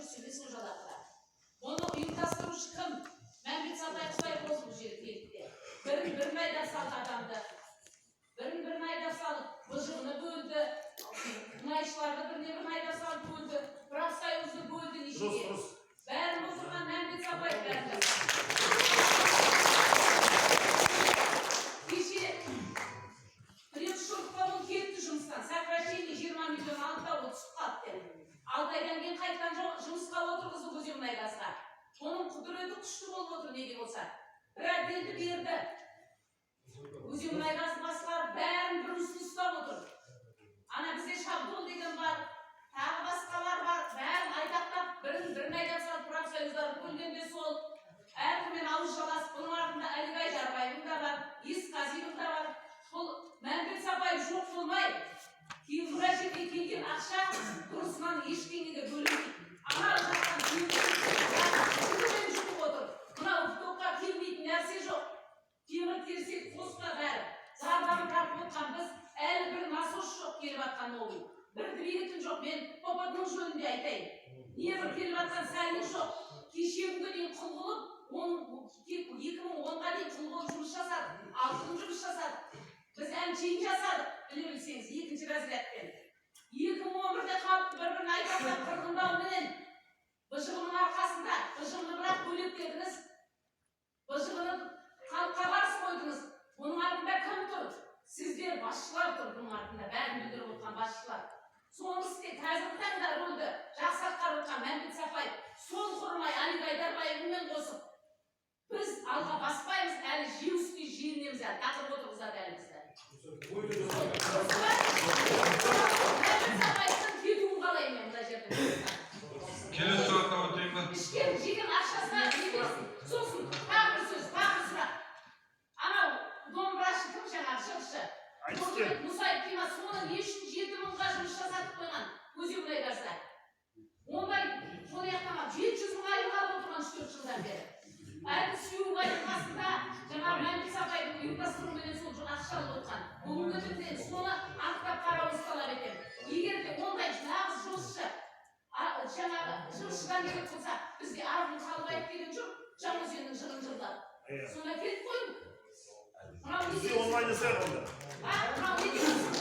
дұрыс емес ол жалақыда. Оны ұйымдастырушы кім? Мәмбет Сапаев құдай болсын, бұл жерге келді де бірін бірін айдап салды адамды, бірін бірін айдап салып, БЖ-ны бөлді, мұнайшыларды біріне бірін айдап салып бөлді, профсоюзды бөлді нешеге. Дұрыс. Бәрін отырған Мәмбет Сапаев бәрін жасады. Кеше Шұрыққа ол кетті жұмыстан, сокращение 20 миллион алды да, ол түсіп қалды деп. 6 айдан кейін қайтадан жұмысқа отырғызды Өзенмұнайгазға. Оның құдіреті күшті болып отыр. Не де болса бір отделді берді, Өзенмұнайгазды басқарып, бәрін бір үстін ұстап отыр. Ана бізде Шабдол деген бар, тағы басқалар бар, бәрін айтақтап, бірін бірін айдап салып, профсоюздарды бөлген де сол, әркіммен ауыз жаласып. Бұның артында Әлік Айдарбаевың да бар, Есқазиев та бар. Бұл Мәмбет Сапаев жоқ болмай, кейін мына жерге келген ақша дұрысынан ештеңеге бөлінбейді. Ана жақтан келген жұтып отыр. Мынау топқа келмейтін нәрсе жоқ, темір терсек қоспа, бәрі зардабын тартып отқан біз. Әлі бір насос жоқ келіп жатқан, новый бір двигатель жоқ. Мен ППД жөнінде айтайын, небір келіп жатқан сальник жоқ. Кешегі күнге дейін құл қылып, 2010-ға дейін құл қылып жұмыс жасадық, 6 күн жұмыс жасадық біз, әншейін жасадық, біле білсеңіз, екінші разрядпен. 2011-де халықты бір бірін айдақтап, қырғындауменен, БЖҒ-ның арқасында. БЖҒ-ны бірақ бөлектедіңіз, БЖҒ-ны халыққа қарсы қойдыңыз. Бұның артында кім тұр? Сіздер, басшылар тұр бұның артында, бәрін бүлдіріп отқан басшылар. Соны істе, қазіргі таңда рөлді жақсы атқарып отқан Мәмбет Сапаев, сол құрмай Алик Айдарбаевымен қосып, біз алға баспаймыз әлі, жеу үстіне желінеміз әлі, тақырып отырғызады әлі бізді. Мәмбет Сапаевтың кетуін қалаймын мен мына жерден. Келесі сұраққа өтейін ба? Ішкен жеген ақшасына не. Сосын тағы бір сөз, тағы бір сұрақ. Анау домбырашы кім, жаңағы жыршы? Айтыскер. Мұсаев дей ма, соны не үшін 7 мыңға жұмыс жасатып қойған Өзенмұнайгазда? Ондай соны яқтамады, 700 мың айлық алып отырған 3-4 жылдан бері. Әлгі Сүйеубайдың қасында жаңағы Мәмбет Сапайдың ұйымдастыруменен сол ақша алып отырған. Бүгінгі күнде соны анықтап қарауыңызды талап етемін. Егер де ондай нағыз жұмысшы, жаңағы жұмысшыдан керек болса, бізде Арғын Қалыбаев деген жоқ, Жаңаөзеннің жырын жырлап, соны әкеліп қойың. Мынау не Бізде деген онлайн жасайық онда. А, мынау не деген?